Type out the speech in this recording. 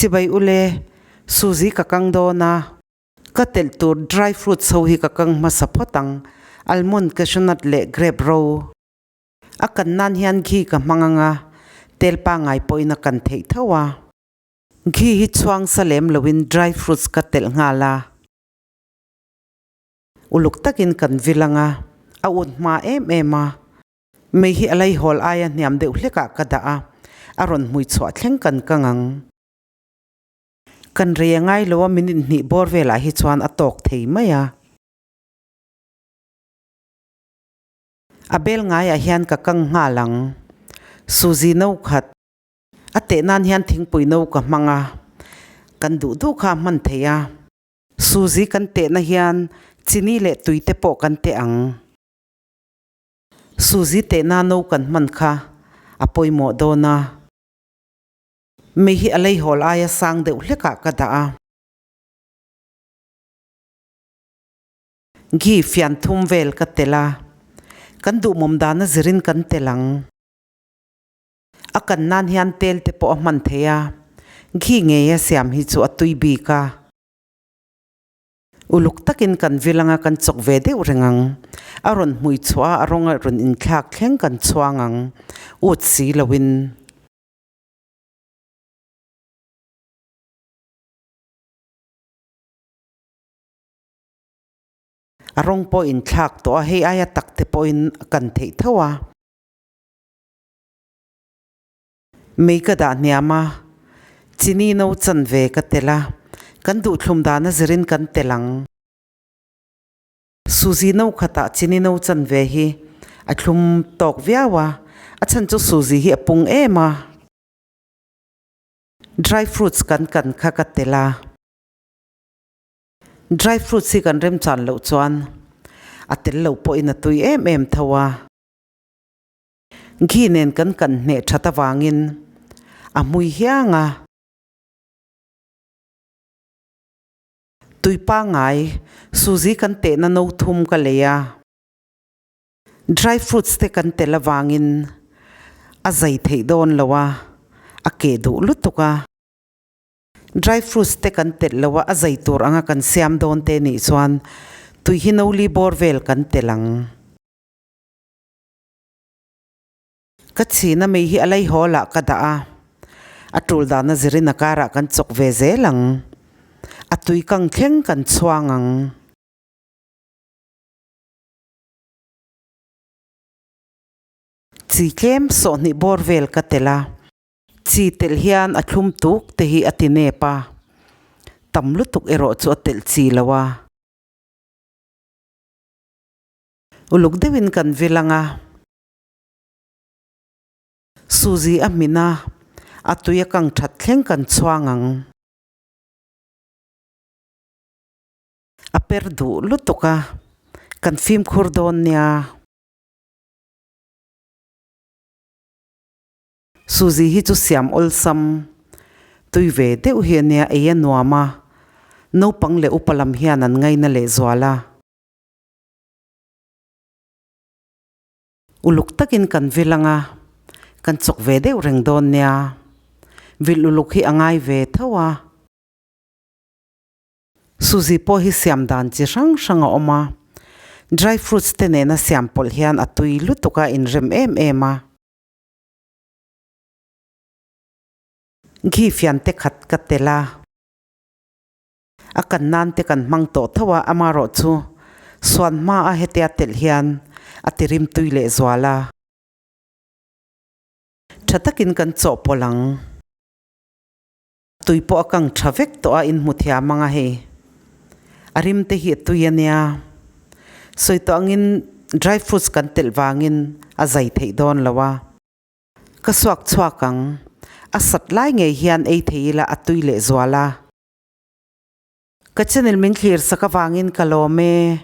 Chibai ule, Suzy ka kang dawn a. Ka telh tur dry fruits ho hi ka kang hmasa phawt ang, almond, cashew nut leh grape ro. A kan nan hian ghee ka hmang ang a, tel pangngai pawhin a kan theih tho a. Ghee hi chhuang sa lem loin dry fruits ka telh nghal a. Uluk takin kan vil ang a, a ut hma em em a. Mei hi a laihawl aia hniam deuh hlekah ka dah a, a rawn hmui chhuah thleng kan kang ang. Kan rei a ngai lo a, minute hnih bawr velah hi chuan a tawk thei mai a. A bel ngaiah hian ka kang nghal ang. Suzy no khat. A teh nan hian thingpui no ka hmang a, kan duh duh kha a hman thei a. Suzy kan tehna hian chini leh tui te pawh kan teh ang. Suzy tehna no kan hman kha a pawimawh dawn a. Mei hi a leihawl aia sang deuh hlekah ka dah a. Ghee fian thum vel ka telh a. Kan duhmawm dana zirin kan telh ang. A kan nan hian tel te pawh a hman thei a, ghee ngei a siam hi chu a tui bik a. Uluk takin kan vil anga kan chawk ve deuh reng ang. A rawn hmui chhuah a, a rawng a rawn inthlak thleng kan chhuang ang, ut si loin. A rawng pawh inthlak tawh a, hei aia tak te pawhin a kan theih tho a. Mei ka dah hniam a, chini no chanve ka tel a, kan duhthlum dana zirin kan tel ang. Suzy no khatah chini no chanve hi a thlum tawk viau a, a chhan chu Suzy hi a pung em a. Dry fruits kan kan kha ka tel a. Dry fruits hi kan remchan loh chuan a tel loh pawhin a tui em em tho a. Ghee nen kan kan hneh that avangin a hmui hiang a. Tui pangngai Suzy kan tehna no thum ka lei a. Dry fruits te kan tel avangin a zai theih dawn lo a, a keh duh lutuk a. Dry fruits te kan telh lo a, a zai tur anga kan siam dawn te nih chuan tui hi no li bawr vel kan telh ang. Ka chhina mei hi a laihawl ah ka dah a, a tul dana zirin a karah kan chawk ve zel ang. A tui kang thleng kan chhuang ang. Chi tlem sawhnih bawr vel ka telh a, chi telh hian a thlum tuk te hi a ti nep a, tam lutuk erawh chu a telh chi lo a. Uluk deuhin kan vil ang a. Suzy a hmin a, a tui a kang that thleng kan chhuang ang. A per duh lutuk a, kan fimkhur dawn nia. Suzy hi chu siam awlsam tui ve deuh hi a nia, ei a nuam a, naupang leh upa lam hian an ngaina lehzual a. Uluk takin kan vil anga, kan chawk ve deuh reng dawn nia. Vil uluk hi a ngai ve tho a. Suzy pawh hi siam dan chi hrang hrang a awm a. Dry fruits te nena siam pawlh hian a tui lutuk a inrem em em a. Ghee fian te khat ka tel a. A kan nan te kan hmang tawh tho a, amaherawhchu suan hma a hetia telh hian a ti rim tui leh zual a. Tha takin kan chawhpawlh ang. Tui pawh a kang tha vek tawh a, inhmu thiam ang a hei. A rim te hi a tui a nia. Sawi tawh angin dry fruits kan telh vangin a zai theih dawn lo a. Ka suak chhuak ang. A sat lai ngei hian ei thei ila a tui leh zual a. Ka channel min thlir sak avangin ka lawm e.